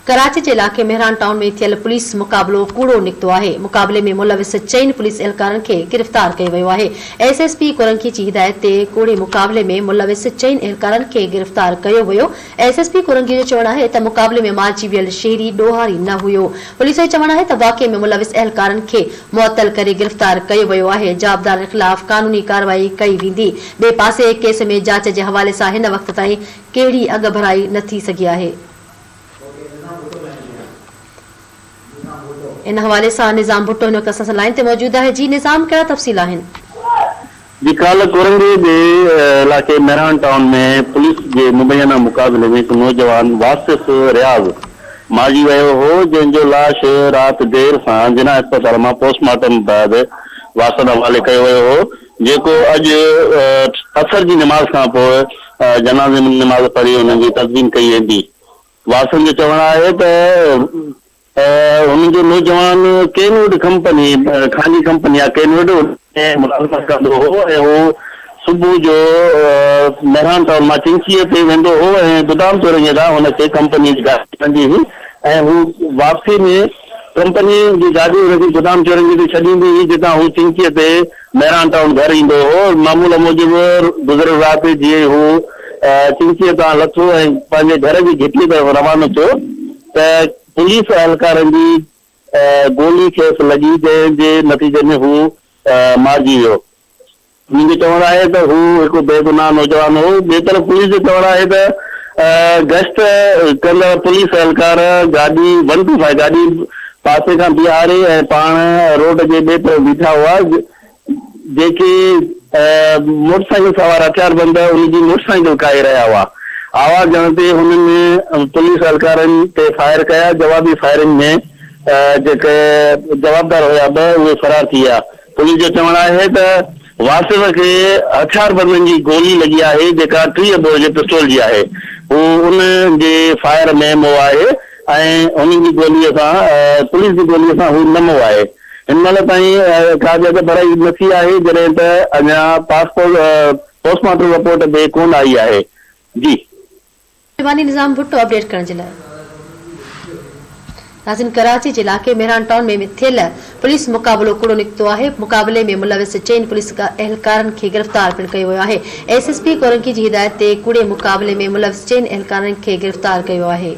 ڪراچي جي علائقي مهراڻ ٽائون ۾ ٿيل پوليس مقابلو ڪوڙو نڪتو آهي، مقابلي ۾ ملوث چئن پوليس اهلڪارن کي گرفتار ڪيو ويو آهي، ايس ايس پي ڪورنگي جي هدايت تي ڪوڙي مقابلي ۾ ملوث چئن اهلڪارن کي گرفتار ڪيو ويو، ايس ايس پي ڪورنگي جو چوڻ آهي ته مقابلي ۾ مارجي ويل شهري ڏوهاري نه هيو، پوليس جو چوڻ آهي ته واقعي ۾ ملوث اهلڪارن کي معطل ڪري گرفتار ڪيو ويو آهي، جوابدارن خلاف قانوني ڪارروائي ڪئي ويندي، ٻئي پاسي ڪيس ۾ جاچ جي حوالي سان هن وقت تائين ڪهڙي اڳڀرائي نه ٿي سگهي آهي. ان حوالي سان نظام ڀٽو هن وقت اسان سان لائين تي موجود آهي جي نظام ڪهڙا تفصيل آهن. جي ڪالهه ڪورنگي جي علائقي مهراڻ ٽائون ۾ پوليس جي مبينا مقابلي ۾ هڪ نوجوان واصف رياض مارجي ويو هو جنهن جو لاش رات دير سان جناح اسپتال مان پوسٽ مارٽم بعد وارثن حوالي ڪيو ويو هو جيڪو اڄ عصر جي نماز کان پوء جنازي نماز پڙهي انهن جي تدفين ڪئي ويندي. وارثن جو چوڻ آهي ته هنن جو نوجوان ڪينوڊ ڪمپني، خانگي ڪمپني آهي ڪينوڊ، ان ۾ ملازمت ڪندو هو ۽ هو صبح جو مهراڻ ٽائون مان چنگچيء تي ويندو هو ۽ گدام چورنگي تان هن کي ڪمپنيء جي گاڏي ملندي هئي ۽ هو واپسي ۾ ڪمپنيء جي گاڏي هن کي گدام چورنگي تي ڇڏيندي هئي جتان هو چنگچيء تي مهراڻ ٽائون گهر ايندو هو. معمول موجب گذريل رات جيئن ئي هو چنگچيء تان لٿو ۽ پنهنجي گهر جي گهٽيء طرف روانو ٿيو ته پوليس اهلڪارن جي گولي کيس لڳي، جنهن جي نتيجي ۾ هو مارجي ويو. هنن جو چوڻ آهي ته هو هڪ بيگناهه نوجوان هو. ٻئي طرف پوليس جو چوڻ آهي ته گشت ڪندڙ پوليس اهلڪار گاڏي ون ٽو فائيو گاڏي پاسي کان بيهاري ۽ پاڻ روڊ جي ٻئي طرف بيٺا هئا، جيڪي موٽر سائيڪل سوار هٿياربند ان جي موٽر سائيڪل ڪاهي رهيا هئا. آواز ڏيڻ تي هنن پوليس اهلڪارن تي فائر ڪيا، جوابي فائرنگ ۾ جيڪي جوابدار هيا ٻه اهي فرار ٿي ويا. پوليس جو چوڻ آهي ته واصف کي هٿياربندن جي گولي لڳي آهي جيڪا 30 بور جي پسٽول جي آهي، هو ان جي فائر ۾ مئو آهي ۽ هنن جي گولي سان پوليس جي گولي سان هو نه مئو آهي. هن مهل تائين ڪا به اڳڀرائي نه ٿي آهي جڏهن ته اڃا پاسپورٽ پوسٽ مارٽم رپورٽ به ڪونه آئي آهي. جي. مهرباني نظام ڀٽو اپڊيٽ ڪرڻ جي لاء. ناظرين ڪراچي جي علائقي مهراڻ ٽائون ۾ ٿيل پوليس مقابلو ڪوڙو نڪتو آهي مقابلي ۾ ملوث چئن پوليس اهلڪارن کي گرفتار پڻ ڪيو ويو آهي ايس ايس پي ڪورنگي جي هدايت تي ڪوڙي مقابلي ۾ ملوث چئن اهلڪارن کي گرفتار ڪيو ويو آهي.